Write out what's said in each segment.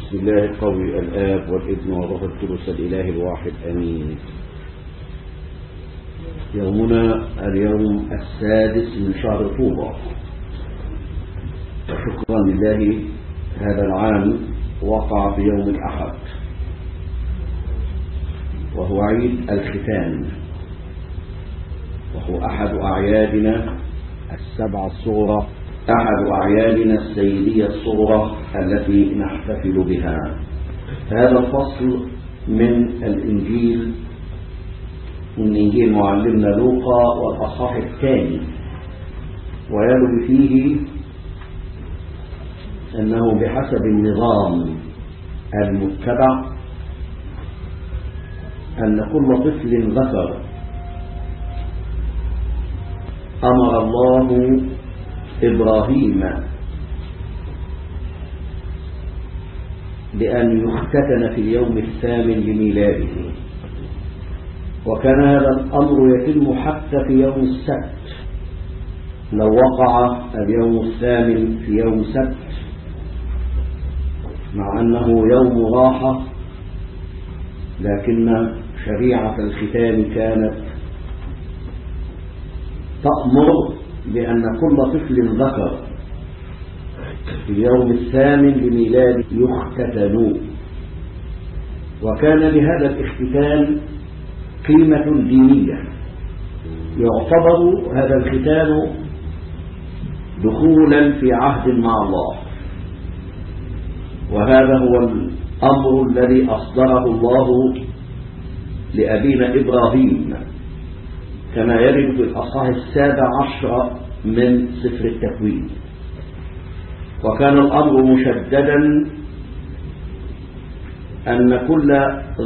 بسم الله القوي الآب والابن والروح القدس الإله الواحد آمين. يومنا اليوم 6 من شهر طوبى، وشكرا لله هذا العام وقع في يوم الأحد، وهو عيد الختان، وهو أحد أعيادنا السبعة الصغرى، أحد أعيادنا السيدية الصغرى التي نحتفل بها. هذا الفصل من الإنجيل، من إنجيل معلمنا لوقا والأصحاح الثاني، ويروي فيه أنه بحسب النظام المتبع أن كل طفل ذكر أمر الله إبراهيم بأن يختتن في اليوم الثامن لميلاده، وكان هذا الأمر يتم حتى في يوم السبت. لو وقع اليوم الثامن في يوم سبت مع أنه يوم راحة، لكن شريعة الختان كانت تأمر بأن كل طفل ذكر في اليوم الثامن لميلاده يختتن، وكان لهذا الاختتان قيمة دينية. يعتبر هذا الختان دخولا في عهد مع الله، وهذا هو الأمر الذي أصدره الله لأبينا إبراهيم كما يرد في الأصحاح 17 من سفر التكوين. وكان الأمر مشددا أن كل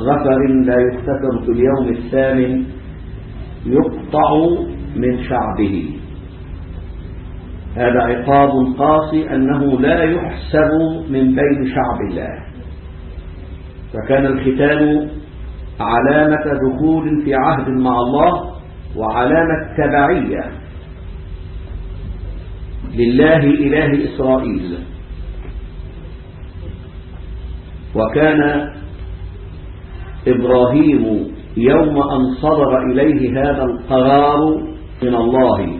ذكر لا يختتن في اليوم الثامن يقطع من شعبه. هذا عقاب قاسي، أنه لا يحسب من بين شعب الله. فكان الختان علامة دخول في عهد مع الله، وعلامة تبعية لله إله إسرائيل. وكان إبراهيم يوم أن صدر إليه هذا القرار من الله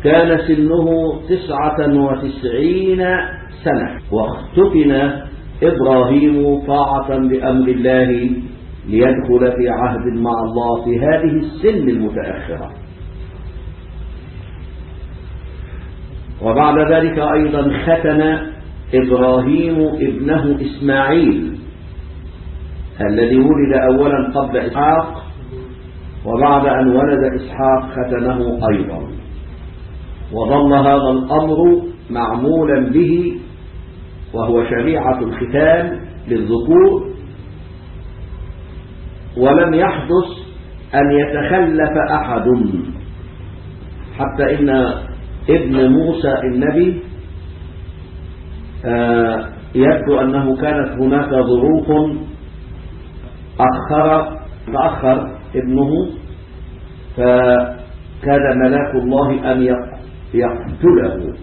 كان سنه 99 سنة، واختتن إبراهيم طاعة لأمر الله ليدخل في عهد مع الله في هذه السن المتأخرة. وبعد ذلك أيضا ختن إبراهيم ابنه إسماعيل الذي ولد أولا قبل إسحاق، وبعد أن ولد إسحاق ختنه أيضا. وظل هذا الأمر معمولا به، وهو شريعة الختان للذكور، ولم يحدث أن يتخلف أحد، حتى إن ابن موسى النبي يبدو أنه كانت هناك ظروف تأخر ابنه، فكاد ملاك الله أن يقتله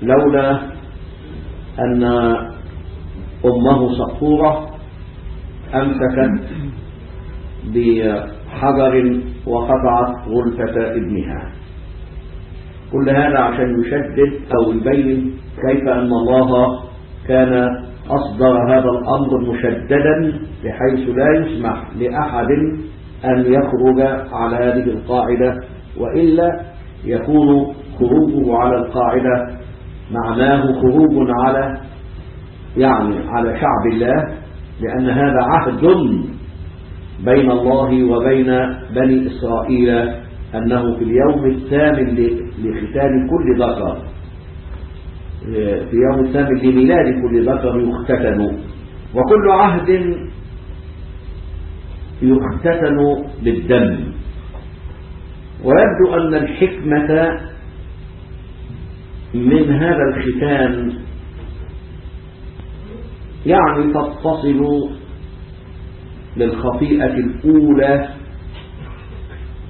لولا أن أمه صفورة أمسكت بحجر وقطعت غلفة ابنها. كل هذا عشان يشدد أو يبين كيف أن الله كان أصدر هذا الأمر مشددا، بحيث لا يسمح لأحد أن يخرج على هذه القاعدة، وإلا يكون خروجه على القاعدة معناه خروج على شعب الله، لأن هذا عهد بين الله وبين بني إسرائيل، أنه في اليوم الثامن لختان كل ذكر، في يوم الثامن لميلاد كل ذكر يختتن، وكل عهد يختتن بالدم. ويبدو أن الحكمة من هذا الختان تتصل بالخطيئة الأولى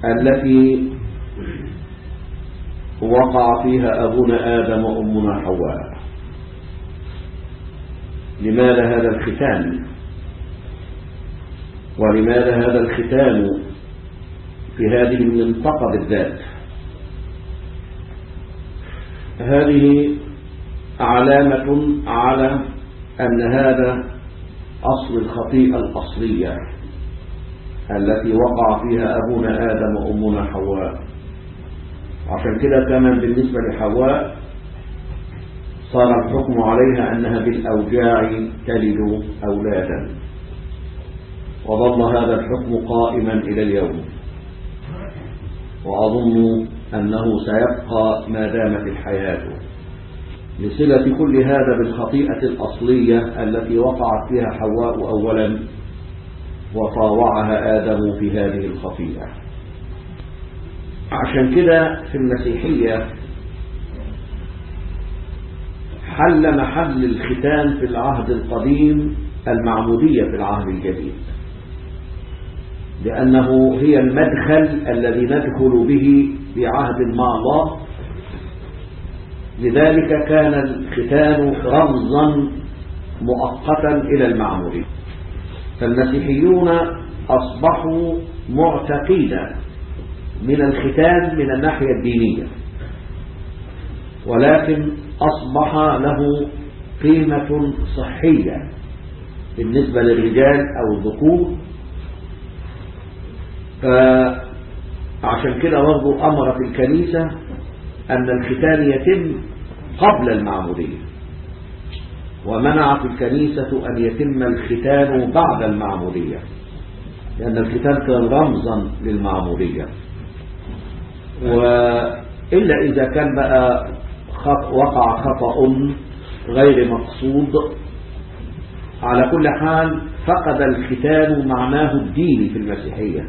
التي وقع فيها أبونا آدم وأمنا حواء. لماذا هذا الختان؟ ولماذا هذا الختان في هذه المنطقة بالذات؟ هذه علامة على أن هذا أصل الخطيئة الأصلية التي وقع فيها أبونا آدم وأمنا حواء. عشان كده كمان بالنسبة لحواء صار الحكم عليها أنها بالأوجاع تلد أولادا، وظل هذا الحكم قائما إلى اليوم، وأظن أنه سيبقى ما دامت الحياة، لصلة كل هذا بالخطيئة الأصلية التي وقعت فيها حواء أولا وطاوعها آدم في هذه الخطيئة. عشان كده في المسيحية حل محل الختان في العهد القديم المعمودية في العهد الجديد، لأنه هي المدخل الذي ندخل به في عهد مع الله. لذلك كان الختان رمزا مؤقتا إلى المعمودية. فالمسيحيون أصبحوا معتقين من الختان من الناحية الدينية، ولكن أصبح له قيمة صحية بالنسبة للرجال أو الذكور. فعشان كده برضو أمرت الكنيسة أن الختان يتم قبل المعمودية، ومنعت الكنيسة أن يتم الختان بعد المعمودية، لأن الختان كان رمزا للمعمودية. وإلا إذا كان بقى وقع خطأ غير مقصود، على كل حال فقد الختان معناه الديني في المسيحية،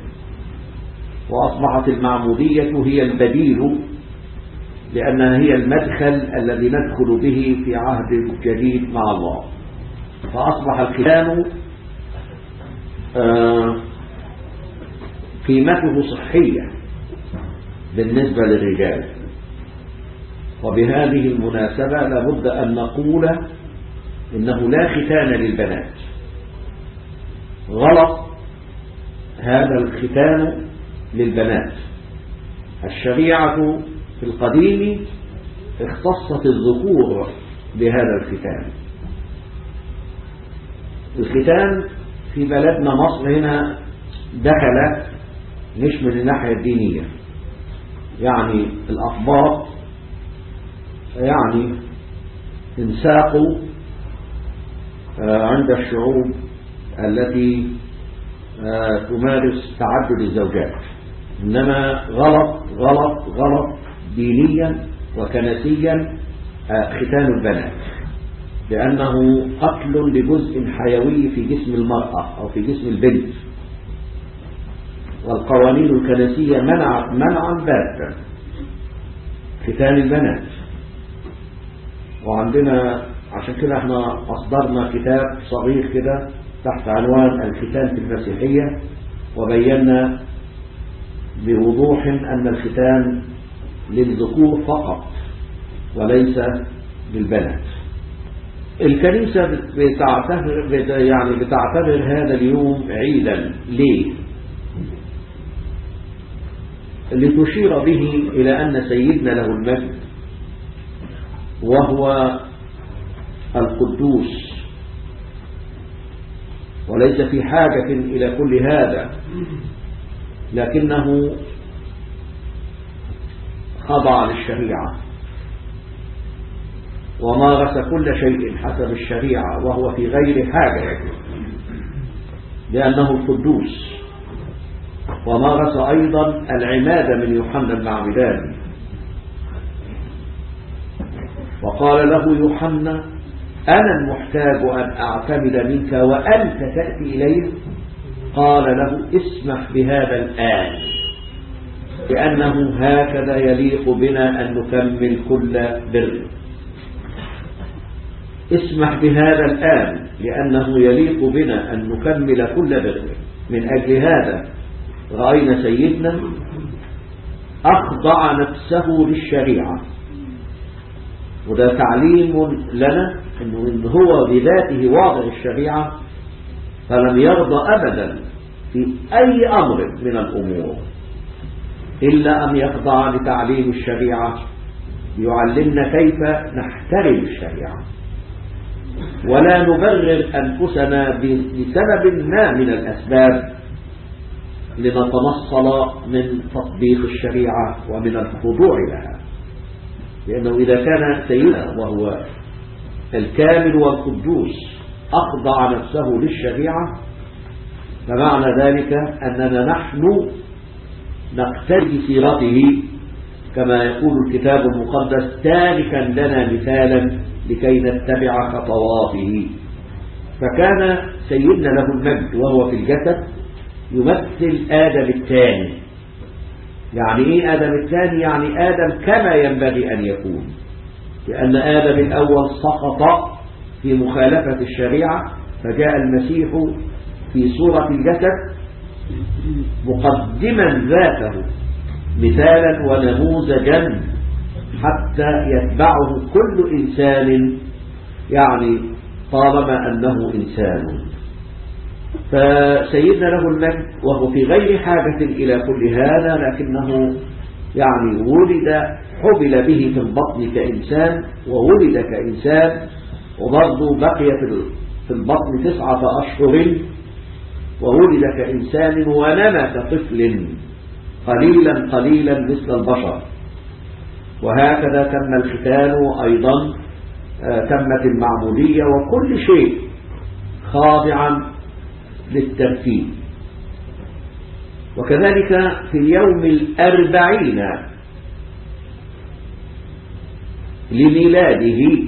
وأصبحت المعمودية هي البديل، لأنها هي المدخل الذي ندخل به في عهد جديد مع الله. فأصبح الختان قيمته صحية بالنسبة للرجال. وبهذه المناسبة لابد أن نقول إنه لا ختان للبنات. غلط هذا الختان للبنات. الشريعة في القديم اختصت الذكور بهذا الختان. الختان في بلدنا مصر هنا دخل مش من الناحية الدينية، يعني الأقباط يعني انساقوا عند الشعوب التي تمارس تعدد الزوجات، إنما غلط غلط غلط دينيا وكنسيا ختان البنات، لأنه قتل لجزء حيوي في جسم المرأة أو في جسم البنت. والقوانين الكنسية منعت منعا باتا ختان البنات. وعندنا عشان كده احنا أصدرنا كتاب صغير كده تحت عنوان الختان في المسيحية، وبينا بوضوح أن الختان للذكور فقط وليس للبنات. الكنيسة بتعتبر هذا اليوم عيدا. ليه؟ لتشير به إلى أن سيدنا له المجد وهو القدوس وليس في حاجة إلى كل هذا، لكنه خضع للشريعة ومارس كل شيء حسب الشريعة وهو في غير حاجة، لأنه القدوس. ومارس أيضا العمادة من يوحنا المعمدان، وقال له يوحنا: أنا المحتاج أن أعتمد منك وأنت تأتي إلي. قال له: اسمح بهذا الآن، لأنه هكذا يليق بنا أن نكمل كل بر. اسمح بهذا الآن لأنه يليق بنا أن نكمل كل بر. من أجل هذا رأينا سيدنا أخضع نفسه للشريعة وده تعليم لنا إن هو بذاته واضع الشريعة، فلم يرضى أبدا في أي أمر من الأمور إلا أن يخضع لتعليم الشريعة، يعلمنا كيف نحترم الشريعة ولا نبرر أنفسنا بسبب ما من الأسباب لنتنصل من تطبيق الشريعة ومن الخضوع لها. لأنه إذا كان سيدنا وهو الكامل والقدوس أخضع نفسه للشريعة، فمعنى ذلك أننا نحن نقتدي بسيرته كما يقول الكتاب المقدس تاركا لنا مثالا لكي نتبع خطواته. فكان سيدنا له المجد وهو في الجسد يمثل آدم الثاني. يعني إيه آدم الثاني؟ يعني آدم كما ينبغي أن يكون، لأن آدم الأول سقط في مخالفة الشريعة، فجاء المسيح في صورة الجسد مقدما ذاته مثالا ونموذجا حتى يتبعه كل إنسان، يعني طالما أنه إنسان. فسيدنا له المجد وهو في غير حاجة إلى كل هذا، لكنه يعني ولد حبل به في البطن كإنسان وولد كإنسان، وبرضه بقي في البطن 9 أشهر وولد كإنسان ونمى كطفل قليلا قليلا مثل البشر. وهكذا تم الختان أيضا، تمت المعمودية، وكل شيء خاضعا للترتيب. وكذلك في اليوم 40 لميلاده،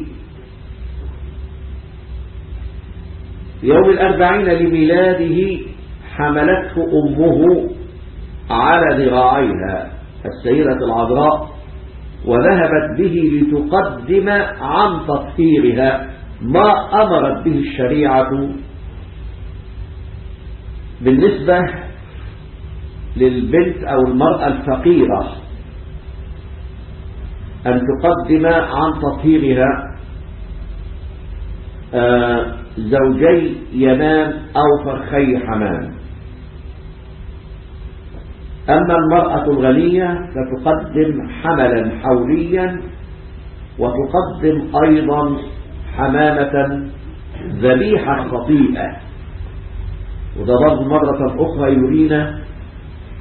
يوم 40 لميلاده حملته أمه على ذراعيها السيدة العذراء، وذهبت به لتقدم عن تطهيرها ما أمرت به الشريعة بالنسبة للبنت أو المرأة الفقيرة، أن تقدم عن تطهيرها زوجي يمام أو فرخي حمام. أما المرأة الغنية فتقدم حملا حوليا، وتقدم أيضا حمامة ذبيحة خطيئة. وده برضه مرة أخرى يرينا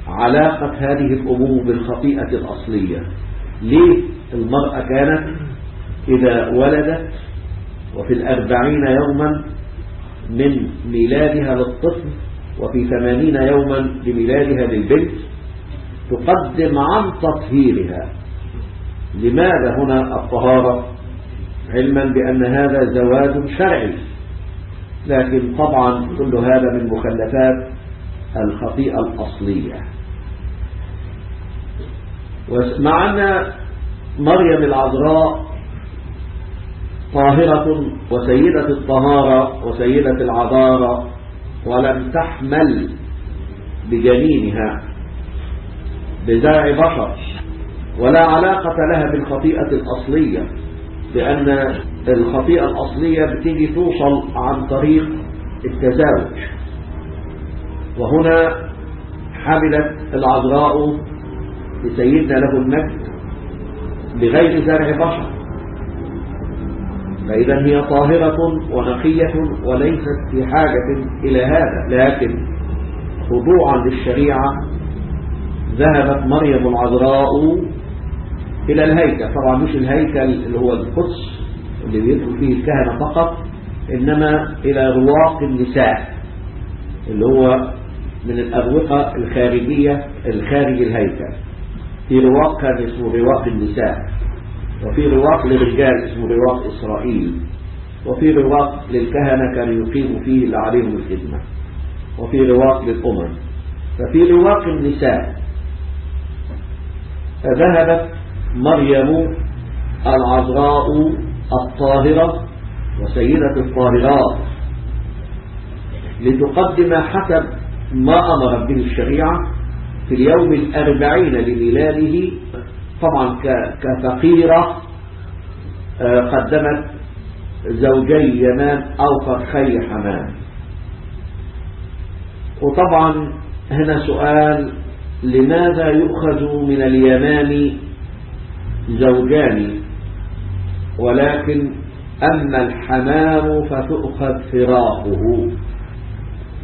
علاقة هذه الأمور بالخطيئة الأصلية. ليه المرأة كانت إذا ولدت وفي 40 يوما من ميلادها للطفل وفي 80 يوما لميلادها للبنت تقدم عن تطهيرها؟ لماذا هنا الطهارة؟ علما بأن هذا زواج شرعي، لكن طبعا كل هذا من مخلفات الخطيئة الأصلية. مع أن مريم العذراء طاهرة وسيدة الطهارة وسيدة العذارة، ولم تحمل بجنينها بزرع بشر، ولا علاقة لها بالخطيئة الأصلية، لأن الخطيئة الأصلية بتيجي توصل عن طريق التزاوج. وهنا حملت العذراء لسيدنا له المجد بغير زرع بشر، فإذا هي طاهرة ونقية وليست في حاجة إلى هذا. لكن خضوعا للشريعة ذهبت مريم العذراء إلى الهيكل، طبعا مش الهيكل اللي هو القدس اللي بيدخل فيه الكهنة فقط، إنما إلى رواق النساء اللي هو من الأروقة الخارجية الخارج الهيكل. في رواق كان اسمه رواق النساء، وفي رواق للرجال اسمه رواق إسرائيل، وفي رواق للكهنة كان يقيم فيه اللي عليهم الخدمة، وفي رواق للأمم. ففي رواق النساء فذهبت مريم العذراء الطاهرة وسيدة الطاهرات لتقدم حسب ما أمرت به الشريعة في اليوم 40 لميلاده، طبعا كفقيرة قدمت زوجي يمام أو فرخي حمام. وطبعا هنا سؤال: لماذا يؤخذ من اليمام زوجان ولكن أما الحمام فتؤخذ فراخه؟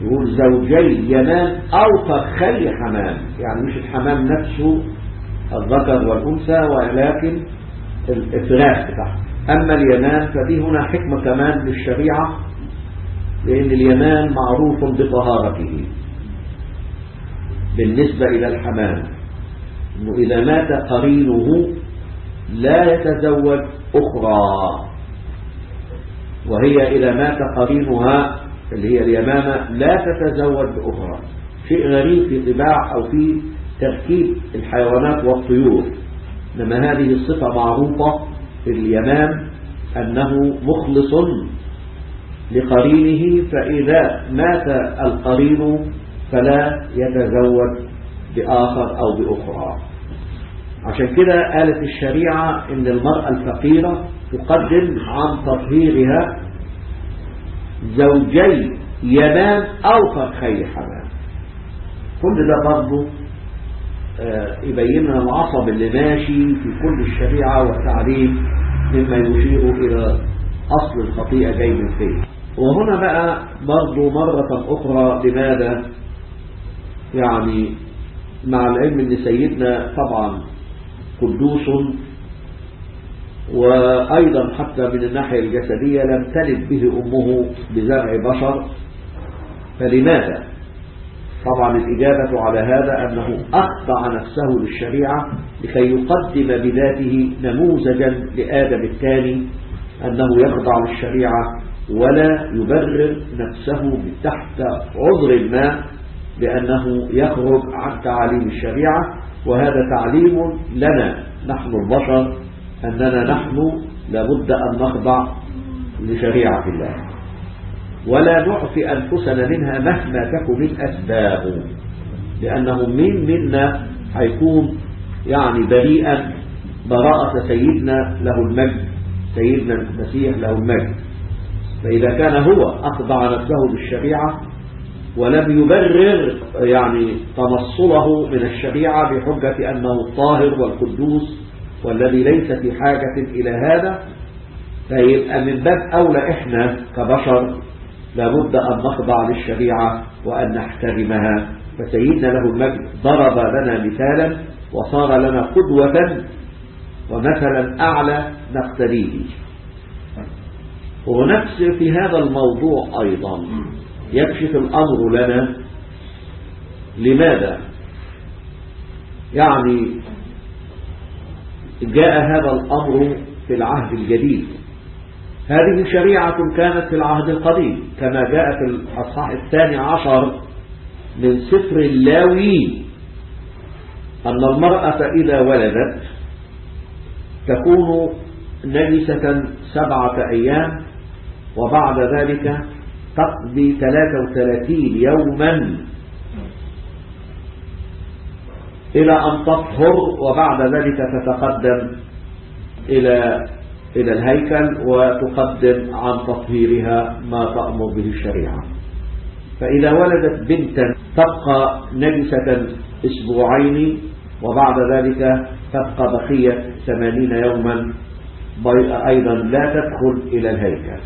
يقول زوجي يمام أو فرخي حمام، يعني مش الحمام نفسه الذكر والأنثى ولكن الفراخ بتاعه. أما اليمام فدي هنا حكمة كمان للشريعة، لأن اليمام معروف بطهارته بالنسبة إلى الحمام، إنه إذا مات قرينه لا يتزوج أخرى، وهي إذا مات قرينها اللي هي اليمامة لا تتزوج بأخرى. شيء غريب في طباع أو في تركيب الحيوانات والطيور، إنما هذه الصفة معروفة في اليمام أنه مخلص لقرينه، فإذا مات القرين فلا يتزوج بآخر أو بأخرى. عشان كده قالت الشريعة إن المرأة الفقيرة تقدم عن تطهيرها زوجي يمام أو فرخي حمام. كل ده برضه يبين لنا العصب اللي ماشي في كل الشريعة والتعليم مما يشير إلى أصل الخطيئة جاي من فين. وهنا بقى برضه مرة أخرى لماذا يعني مع العلم أن سيدنا طبعا قدوس، وأيضا حتى من الناحية الجسدية لم تلد به أمه بزرع بشر، فلماذا؟ طبعا الإجابة على هذا أنه أخضع نفسه للشريعة لكي يقدم بذاته نموذجا لآدم الثاني أنه يخضع للشريعة ولا يبرر نفسه تحت عذر ما بأنه يخرج عن تعاليم الشريعة. وهذا تعليم لنا نحن البشر أننا نحن لابد أن نخضع لشريعة الله ولا نعفي أنفسنا منها مهما تكن الأسباب، لأنه منا هيكون يعني بريئا براءة سيدنا له المجد، سيدنا المسيح له المجد. فإذا كان هو أخضع نفسه للشريعة ولم يبرر يعني تنصله من الشريعة بحجة أنه الطاهر والقدوس والذي ليس في حاجة إلى هذا، فيبقى من باب أولى إحنا كبشر لابد أن نخضع للشريعة وأن نحترمها. فسيدنا له المجد ضرب لنا مثالا وصار لنا قدوة ومثلا أعلى نقتديه. ونفس في هذا الموضوع أيضا يكشف الأمر لنا لماذا يعني جاء هذا الأمر في العهد الجديد. هذه شريعة كانت في العهد القديم كما جاء في الأصحاح 12 من سفر اللاويين أن المرأة إذا ولدت تكون نجسة 7 أيام وبعد ذلك تقضي 33 يوما إلى أن تطهر، وبعد ذلك تتقدم إلى الهيكل وتقدم عن تطهيرها ما تأمر به الشريعة. فإذا ولدت بنتا تبقى نجسة 2 أسبوع وبعد ذلك تبقى بقية 80 يوما أيضا لا تدخل إلى الهيكل.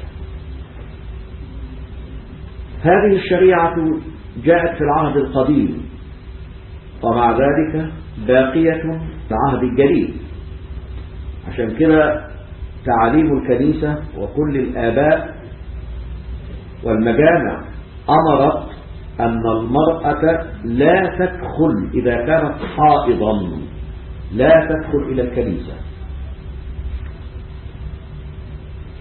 هذه الشريعة جاءت في العهد القديم ومع ذلك باقية في العهد الجديد. عشان كده تعاليم الكنيسة وكل الآباء والمجامع أمرت أن المرأة لا تدخل إذا كانت حائضا لا تدخل إلى الكنيسة،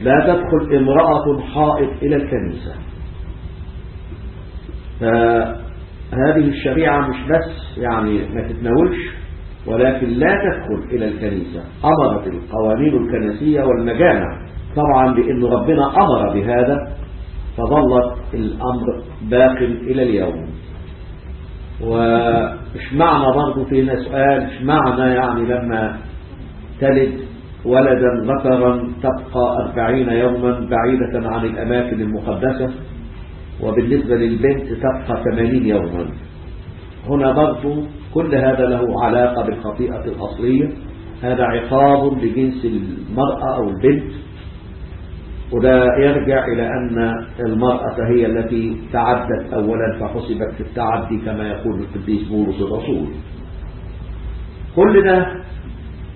لا تدخل امرأة حائض إلى الكنيسة. فهذه الشريعة مش بس يعني ما تتناولش ولكن لا تدخل إلى الكنيسة. أمرت القوانين الكنسية والمجامع طبعا لأن ربنا أمر بهذا، فظلت الأمر باق إلى اليوم. وإش معنى برضو فينا سؤال، إش معنى يعني لما تلد ولدا ذكرا تبقى 40 يوما بعيدة عن الأماكن المقدسة، وبالنسبة للبنت تبقى 80 يوما. هنا برضو كل هذا له علاقة بالخطيئة الأصلية. هذا عقاب لجنس المرأة أو البنت، وده يرجع إلى أن المرأة هي التي تعدت أولا فحسبت في التعدي كما يقول القديس بولس الرسول. كل ده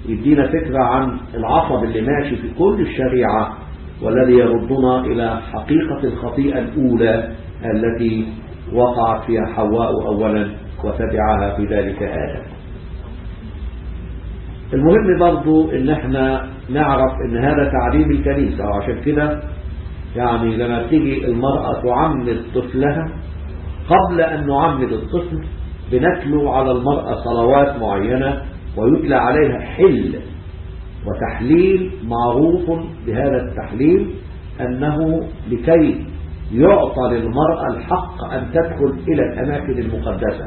يدينا فكرة عن العصب اللي ماشي في كل الشريعة، والذي يردنا إلى حقيقة الخطيئة الأولى التي وقعت فيها حواء أولا وتبعها في ذلك آدم. المهم برضو ان احنا نعرف ان هذا تعليم الكنيسة، وعشان كده يعني لما تيجي المرأة تعمد طفلها، قبل ان نعمد الطفل بنتلو على المرأة صلوات معينة ويتلى عليها حل وتحليل معروف بهذا التحليل أنه لكي يعطى للمرأة الحق أن تدخل إلى الأماكن المقدسة.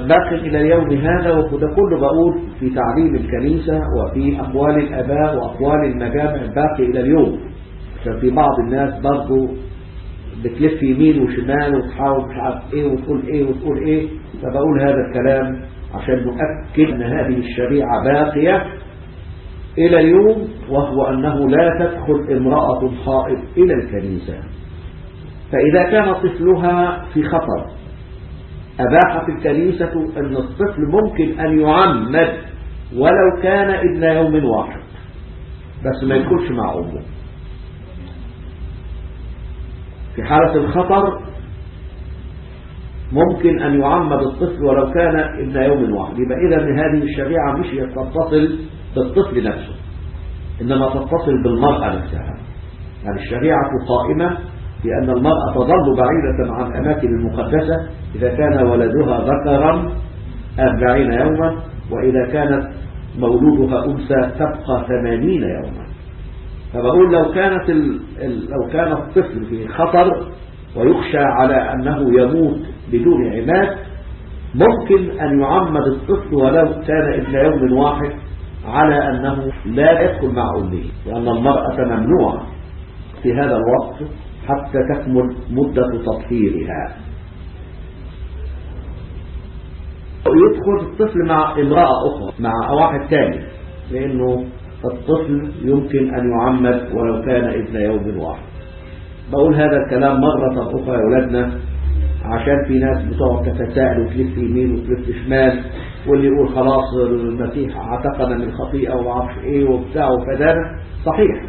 باقي إلى اليوم هذا، وده كله بقول في تعليم الكنيسة وفي أقوال الآباء وأقوال المجامع باقي إلى اليوم، عشان في بعض الناس برضو بتلف يمين وشمال وتحاول مش عارف ايه وتقول ايه وتقول ايه. فبقول هذا الكلام عشان نؤكد ان هذه الشريعة باقية الى اليوم، وهو انه لا تدخل امرأة حائض الى الكنيسة. فاذا كان طفلها في خطر اباحت الكنيسة ان الطفل ممكن ان يعمد ولو كان ابن يوم واحد، بس ما يدخلش مع امه. في حالة الخطر ممكن أن يعمد الطفل ولو كان ابن يوم واحد. يبقى إذا هذه الشريعة مش تتصل بالطفل نفسه، إنما تتصل بالمرأة نفسها. يعني الشريعة قائمة بأن المرأة تظل بعيدة عن الأماكن المقدسة إذا كان ولدها ذكرا 40 يوما، وإذا كانت مولودها أنثى تبقى 80 يوما. فبقول لو كان الطفل في خطر ويخشى على أنه يموت بدون عماد، ممكن أن يعمد الطفل ولو كان ابن يوم واحد على أنه لا يدخل مع أمه، لأن المرأة ممنوعة في هذا الوقت حتى تكمل مدة تطهيرها. يدخل الطفل مع امرأة أخرى، مع واحد ثاني، لأنه الطفل يمكن أن يعمد ولو كان ابن يوم واحد. بقول هذا الكلام مرة أخرى يا أولادنا عشان في ناس بتقعد تتساءل وتلف يمين وتلف شمال، واللي يقول خلاص المسيح اعتقنا من خطيئة ومعرفش ايه وبتاع وفدانا. صحيح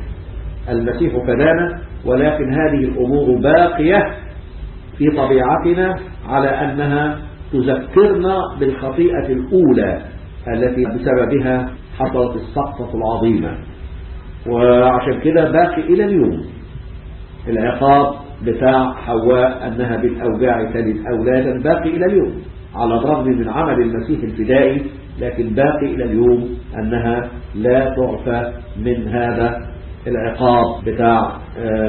المسيح فدانا، ولكن هذه الأمور باقية في طبيعتنا على أنها تذكرنا بالخطيئة الأولى التي بسببها حصلت السقطة العظيمة. وعشان كده باقي إلى اليوم العقاب بتاع حواء أنها بالأوجاع تلد أولادا، باقي إلى اليوم على الرغم من عمل المسيح الفدائي، لكن باقي إلى اليوم أنها لا تعفى من هذا العقاب بتاع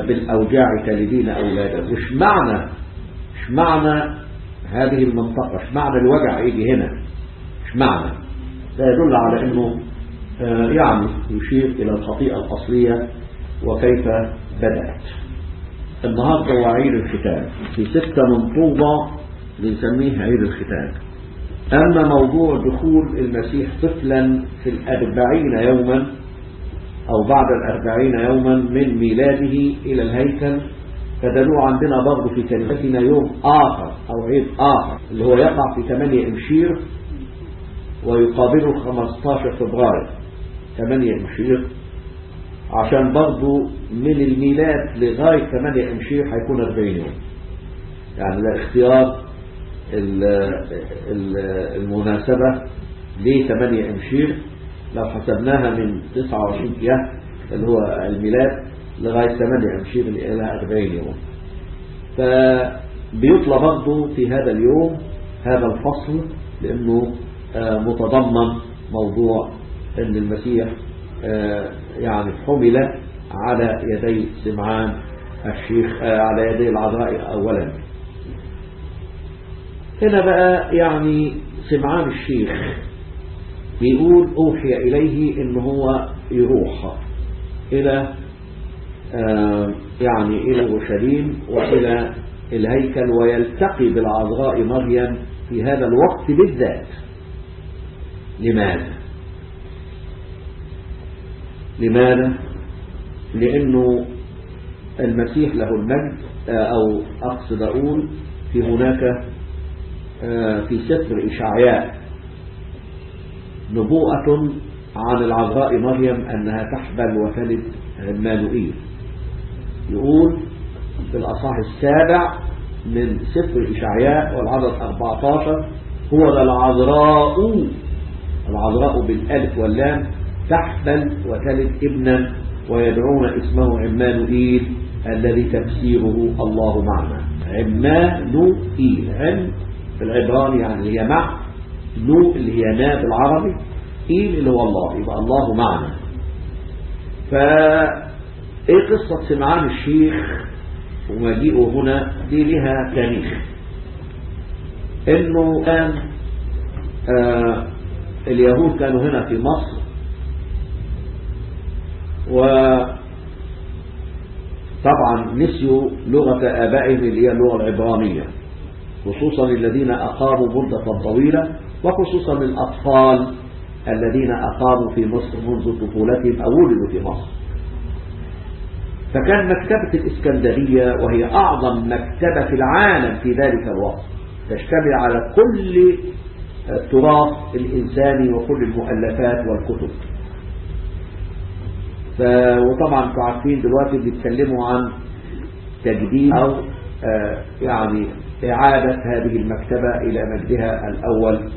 بالأوجاع تلدين أولادا. وش معنى هذه المنطقة؟ وش معنى الوجع يجي هنا؟ وش معنى؟ ده يدل على أنه يعني يشير إلى الخطيئة الأصلية وكيف بدأت. النهاردة هو عيد الختان، في 6 من طوبة بنسميه عيد الختان. أما موضوع دخول المسيح طفلا في 40 يوما أو بعد 40 يوما من ميلاده إلى الهيكل، فدلوا عندنا برضو في كنيستنا يوم آخر أو عيد آخر اللي هو يقع في 8 إمشير ويقابله 15 فبراير 8 إمشير، عشان برضو من الميلاد لغاية 8 إمشير هيكون 40 يوم. يعني لاختيار المناسبة ل 8 إمشير لو حسبناها من 29 كياه اللي هو الميلاد لغاية 8 إمشير إلى 40 يوم. فبيطلع برضو في هذا اليوم هذا الفصل، لأنه متضمن موضوع أن المسيح يعني حمل على يدي سمعان الشيخ، على يدي العذراء أولا. هنا بقى يعني سمعان الشيخ بيقول أوحي إليه إن هو يروح إلى يعني إلى أورشليم وإلى الهيكل ويلتقي بالعذراء مريم في هذا الوقت بالذات. لماذا؟ لأنه المسيح له المجد، أو أقصد أقول في هناك في سفر إشعياء نبوءة عن العذراء مريم أنها تحبل وتلد عمانوئيل. يقول في الأصحاح 7 من سفر إشعياء والعدد 14: هو ذا العذراء بالألف واللام تحبل وتلد ابنا ويدعون اسمه عمانوئيل الذي تفسيره الله معنا. عمانوئيل، عم في العبراني يعني اللي هي مع، نو اللي هي نا بالعربي، إيل اللي هو الله، يبقى الله معنا. فإيه قصة سمعان الشيخ ومجيئه هنا؟ دي لها تاريخ. إنه كان اليهود كانوا هنا في مصر، وطبعا نسيوا لغة آبائهم اللي هي اللغة العبرانية، خصوصا الذين أقاموا مدة طويلة، وخصوصا الأطفال الذين أقاموا في مصر منذ طفولتهم أو ولدوا في مصر. فكان مكتبة الإسكندرية، وهي أعظم مكتبة في العالم في ذلك الوقت، تشتمل على كل التراث الإنساني وكل المؤلفات والكتب. وطبعا انتم عارفين دلوقتي بيتكلموا عن تجديد أو يعني إعادة هذه المكتبة إلى مجدها الأول،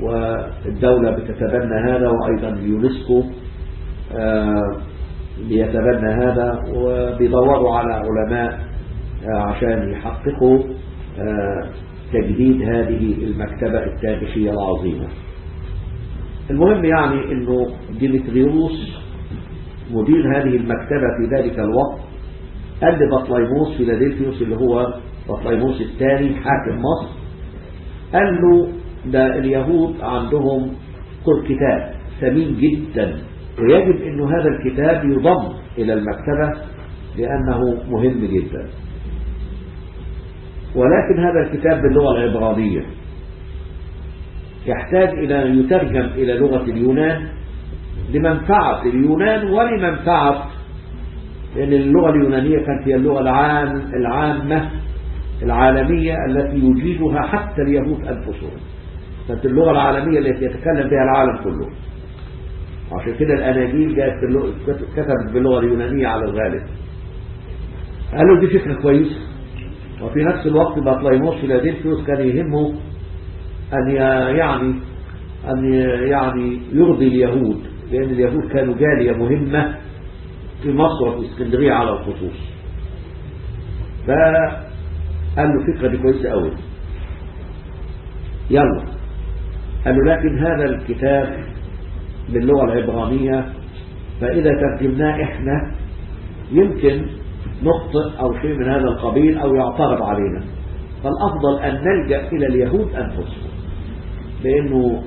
والدولة بتتبنى هذا، وأيضا اليونسكو بيتبنى هذا، وبيدوروا على علماء عشان يحققوا تجديد هذه المكتبة التاريخية العظيمة. المهم يعني انه ديمتريوس مدير هذه المكتبة في ذلك الوقت قال لبطليموس فيلادلفيوس اللي هو بطليموس الثاني حاكم مصر، قال له ده اليهود عندهم كتاب ثمين جدا، ويجب انه هذا الكتاب يضم الى المكتبة لانه مهم جدا. ولكن هذا الكتاب باللغة العبرانية يحتاج الى ان يترجم الى لغة اليونان لمنفعة اليونان ولمنفعة، لأن اللغة اليونانية كانت هي اللغة العامة العالمية التي يجيدها حتى اليهود أنفسهم، كانت اللغة العالمية التي يتكلم بها العالم كله. عشان كده الأناجيل كتبت باللغة اليونانية على الغالب. قالوا دي فكرة كويسة. وفي نفس الوقت بطليموس فيلادلفيوس كان يهمه أن يعني يرضي اليهود، لأن اليهود كانوا جالية مهمة في مصر وفي اسكندرية على الخصوص. فقال له فكرة دي كويسة قوي، يلا. قال له لكن هذا الكتاب باللغة العبرانية، فإذا ترجمناه إحنا يمكن نخطئ أو شيء من هذا القبيل أو يعترض علينا، فالأفضل أن نلجأ إلى اليهود أنفسهم، لأنه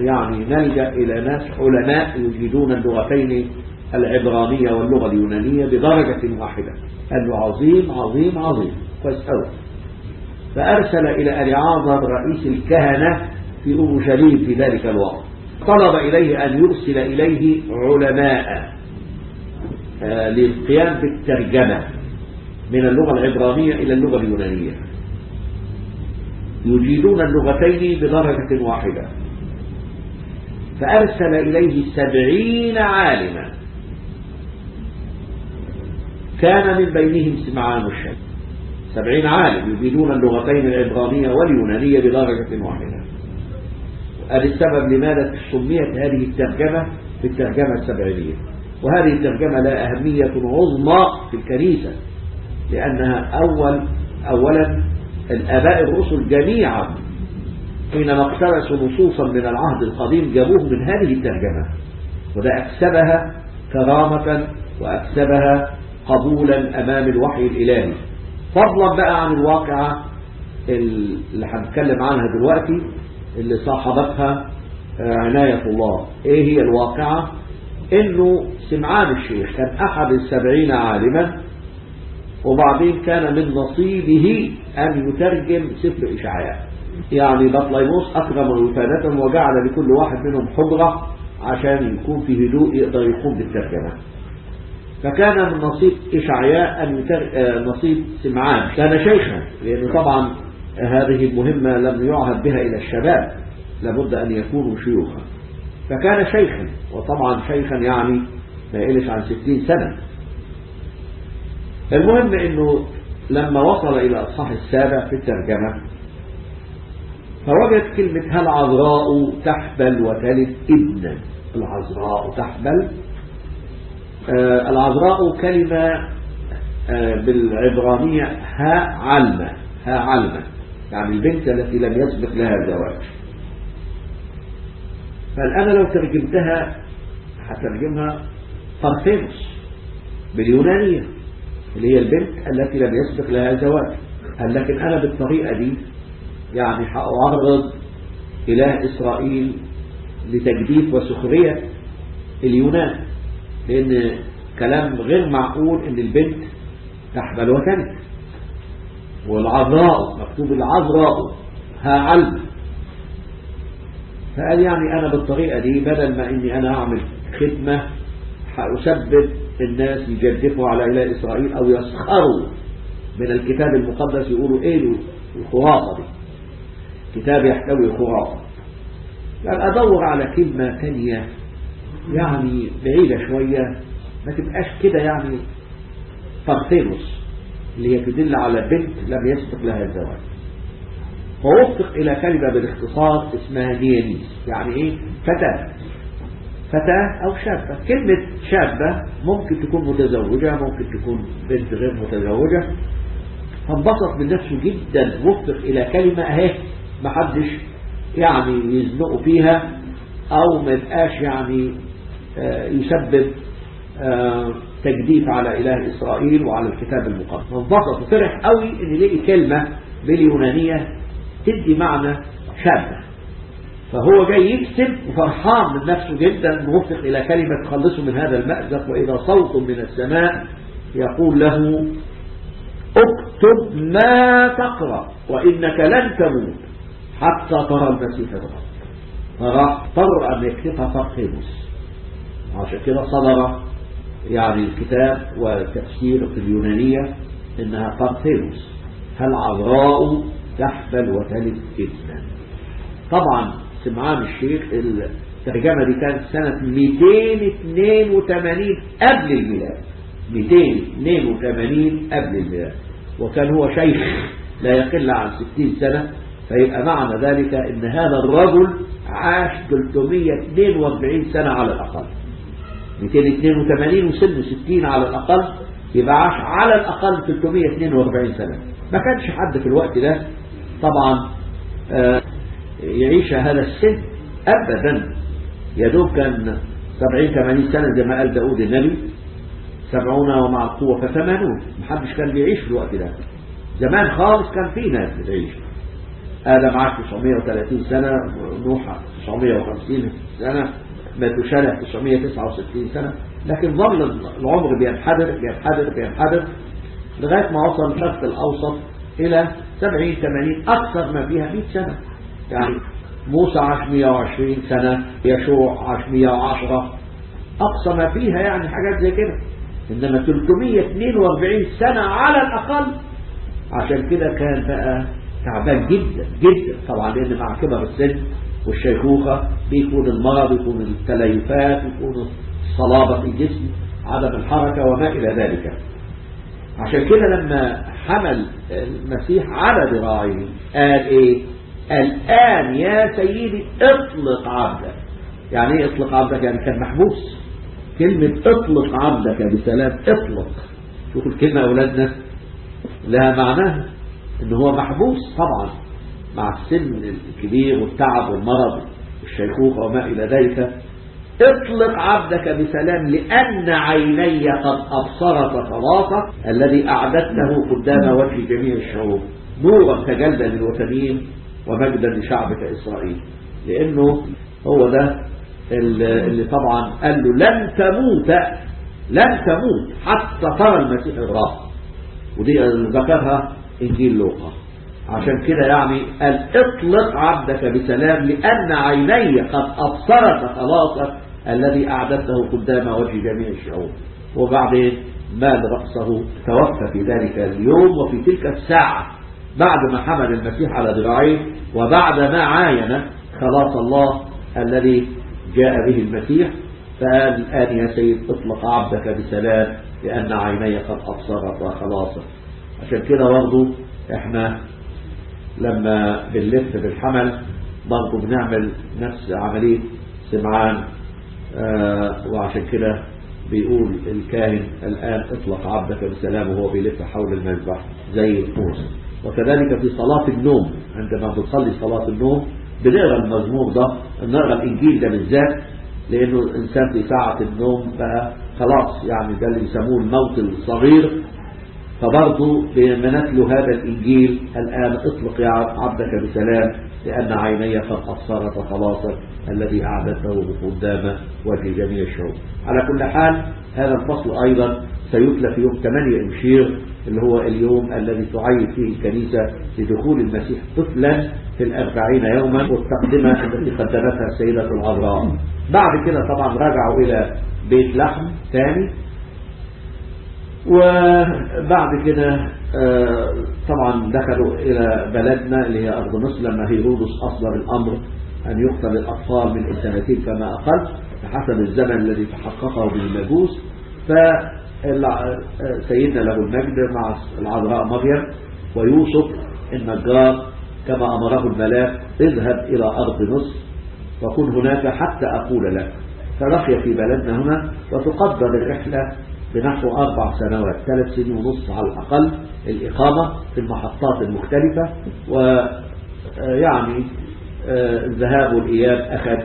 يعني نلجأ إلى ناس علماء يجيدون اللغتين العبرانية واللغة اليونانية بدرجة واحدة. قال له عظيم عظيم عظيم، كويس قوي. فأرسل إلى أليعازر رئيس الكهنة في أورشليم في ذلك الوقت، طلب إليه أن يرسل إليه علماء للقيام بالترجمة من اللغة العبرانية إلى اللغة اليونانية، يجيدون اللغتين بدرجة واحدة. فأرسل إليه 70 عالما، كان من بينهم سمعان الشيخ. 70 عالم يجيدون اللغتين العبرانية واليونانية بدرجة واحدة. هذا السبب لماذا سميت هذه الترجمة بالترجمة السبعينية. وهذه الترجمة لها أهمية عظمى في الكنيسة، لأنها أولا الآباء الرسل جميعا حينما اقتبسوا نصوصا من العهد القديم جابوه من هذه الترجمة، وده أكسبها كرامة وأكسبها قبولا أمام الوحي الإلهي، فضلا بقى عن الواقعة اللي هنتكلم عنها دلوقتي اللي صاحبتها عناية الله. ايه هي الواقعة؟ انه سمعان الشيخ كان احد 70 عالما، وبعدين كان من نصيبه ان يترجم سفر اشعياء. يعني بطليموس اكرم وفادة وجعل لكل واحد منهم حجرة عشان يكون في هدوء يقدر يقوم بالترجمة. فكان من نصيب إشعياء أن نصيب سمعان. كان شيخا، لأنه طبعا هذه المهمة لم يعهد بها إلى الشباب، لابد أن يكونوا شيوخا. فكان شيخا، وطبعا شيخا يعني ما يقلش عن 60 سنة. المهم أنه لما وصل إلى الأصحاح السابع في الترجمة فوجد كلمة العذراء تحبل وتلد ابنا. العذراء تحبل. العذراء كلمة بالعبرانية ها علمة. ها علمة يعني البنت التي لم يسبق لها الزواج. فالآن لو ترجمتها هترجمها بارثينوس باليونانية، اللي هي البنت التي لم يسبق لها زواج. لكن أنا بالطريقة دي يعني هأعرض إله إسرائيل لتجديف وسخرية اليونان، لأن كلام غير معقول إن البنت تحبل وتلد. والعذراء مكتوب العذراء ها علم. فقال يعني أنا بالطريقة دي بدل ما إني أنا أعمل خدمة هأسبب الناس يجدفوا على إله إسرائيل أو يسخروا من الكتاب المقدس، يقولوا إيه الخرافة دي، كتاب يحتوي خرافة. يعني أدور على كلمة تانية يعني بعيدة شوية ما تبقاش كده، يعني بارثينوس اللي هي تدل على بنت لم يسبق لها الزواج. فوفق إلى كلمة بالاختصار اسمها نيانيس. يعني إيه؟ فتاة أو شابة. كلمة شابة ممكن تكون متزوجة، ممكن تكون بنت غير متزوجة. فانبسط من نفسه جدا، وفق إلى كلمة اهي ما حدش يعني يزنقوا فيها أو ما يبقاش يعني يسبب تجديف على إله إسرائيل وعلى الكتاب المقدس. انبسط وفرح قوي إن لقي كلمة باليونانية تدي معنى شابة. فهو جاي يكتب وفرحان من نفسه جدا، موفق إلى كلمة تخلصه من هذا المأزق. وإذا صوت من السماء يقول له اكتب ما تقرأ وإنك لن تموت حتى ترى المسيح الرب. فراح اضطر أن يكتبها بارثينوس. عشان كده صدر يعني الكتاب والتفسير في اليونانية إنها بارثينوس، العذراء تحبل وتلد ابنا. طبعا سمعان الشيخ الترجمة دي كانت سنة 282 قبل الميلاد. 282 قبل الميلاد، وكان هو شيخ لا يقل عن 60 سنة. فيبقى معنى ذلك ان هذا الرجل عاش 342 سنة على الأقل. 282 وسنه 60 على الأقل، يبقى عاش على الأقل 342 سنة. ما كانش حد في الوقت ده طبعا يعيش هذا السن أبدا. يدوب كان 70-80 سنة زي ما قال داود النبي، 70 ومع القوة ف80. محدش كان بيعيش في الوقت ده. زمان خالص كان في ناس بتعيش. آدم عاش 930 سنة، نوح 950 سنة، ماتوشالح 969 سنة. لكن ظل العمر بينحدر لغاية ما وصل الشرق الأوسط إلى 70-80، أكثر ما فيها 100 سنة. يعني موسى عاش 120 سنة، يشوع عاش 110، أقصى ما فيها يعني حاجات زي كده. إنما 342 سنة على الأقل. عشان كده كان بقى تعبان جدا جدا طبعا، لأن مع كبر السن والشيخوخة بيكون المرض، يكون التليفات، يكون الصلابة في الجسم، عدم الحركة وما إلى ذلك. عشان كده لما حمل المسيح على ذراعيه قال إيه؟ الآن يا سيدي اطلق عبدك. يعني ايه اطلق عبدك؟ يعني كان محبوس. كلمة اطلق عبدك بسلام، اطلق. شوفوا الكلمة يا أولادنا لها معناها ان هو محبوس طبعا مع السن الكبير والتعب والمرض والشيخوخة وما إلى ذلك. اطلق عبدك بسلام لأن عيني قد أبصرت خلاصك الذي أعددته قدام وجه جميع الشعوب، نورا تجلى للوثنيين ومجدا لشعبك إسرائيل. لأنه هو ده اللي طبعا قال له لن تموت حتى ترى المسيح الرب، ودي ذكرها إنجيل لوقا. عشان كده يعني قال اطلق عبدك بسلام لأن عيني قد أبصرت خلاصك الذي أعددته قدام وجه جميع الشعوب. وبعدين مال رأسه، توفى في ذلك اليوم وفي تلك الساعة بعد ما حمل المسيح على ذراعيه، وبعد ما عاين خلاص الله الذي جاء به المسيح، فقال الآن يا سيد اطلق عبدك بسلام لأن عيني قد أبصرت خلاصك. عشان كده برضه احنا لما بنلف بالحمل برضه بنعمل نفس عملية سمعان، وعشان كده بيقول الكاهن الآن اطلق عبدك بسلام وهو بيلف حول المذبح زي القوس. وكذلك في صلاة النوم عندما بنصلي صلاة النوم بنقرأ المزمور ده، نقرأ الإنجيل ده بالذات، لأنه الإنسان في ساعة النوم بقى خلاص يعني ده اللي يسموه الموت الصغير، فبرضه بنتلو هذا الإنجيل الآن اطلق يا عبدك بسلام لأن عيني قد أبصرت خلاصك الذي أعددته قدام وجه جميع الشعوب. على كل حال هذا الفصل أيضا سيتلى في يوم 8 إبشير اللي هو اليوم الذي تعيد فيه الكنيسة لدخول المسيح طفلا في 40 يوما، والتقدمة التي قدمتها السيدة العذراء. بعد كده طبعا رجعوا إلى بيت لحم ثاني، وبعد كده طبعا دخلوا إلى بلدنا اللي هي أرض مصر لما هيرودس أصدر الأمر أن يقتل الأطفال من 2 فما أقل بحسب الزمن الذي تحققه بالمجوس. فسيدنا له المجد مع العذراء مريم ويوسف النجار كما أمره الملاك اذهب إلى أرض مصر وكن هناك حتى أقول لك، فرقي في بلدنا هنا. وتقدر الرحلة بنحو 4 سنوات، 3 سنين ونصف على الأقل الإقامة في المحطات المختلفة، ويعني الذهاب والإياب أخذ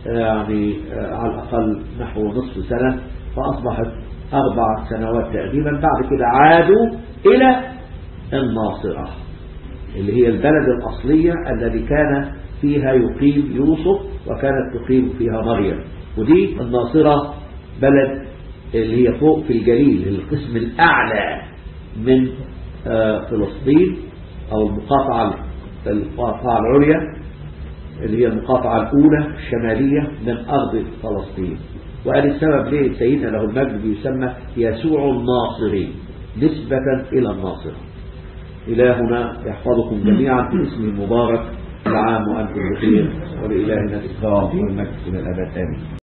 يعني على الأقل نحو نصف سنة، فأصبحت 4 سنوات تقريبا. بعد كده عادوا إلى الناصرة اللي هي البلد الأصلية الذي كان فيها يقيم يوسف وكانت تقيم فيها مريم. ودي الناصرة بلد اللي هي فوق في الجليل، القسم الأعلى من فلسطين أو المقاطعة العليا اللي هي المقاطعة الأولى الشمالية من أرض فلسطين. وقال السبب ليه سيدنا له المجد بيسمى يسوع الناصري نسبة إلى الناصرة. إلهنا يحفظكم جميعا في اسمه المبارك. العام وأنتم بخير، ولإلهنا الإكرام والمجد إلى الأبد آمين.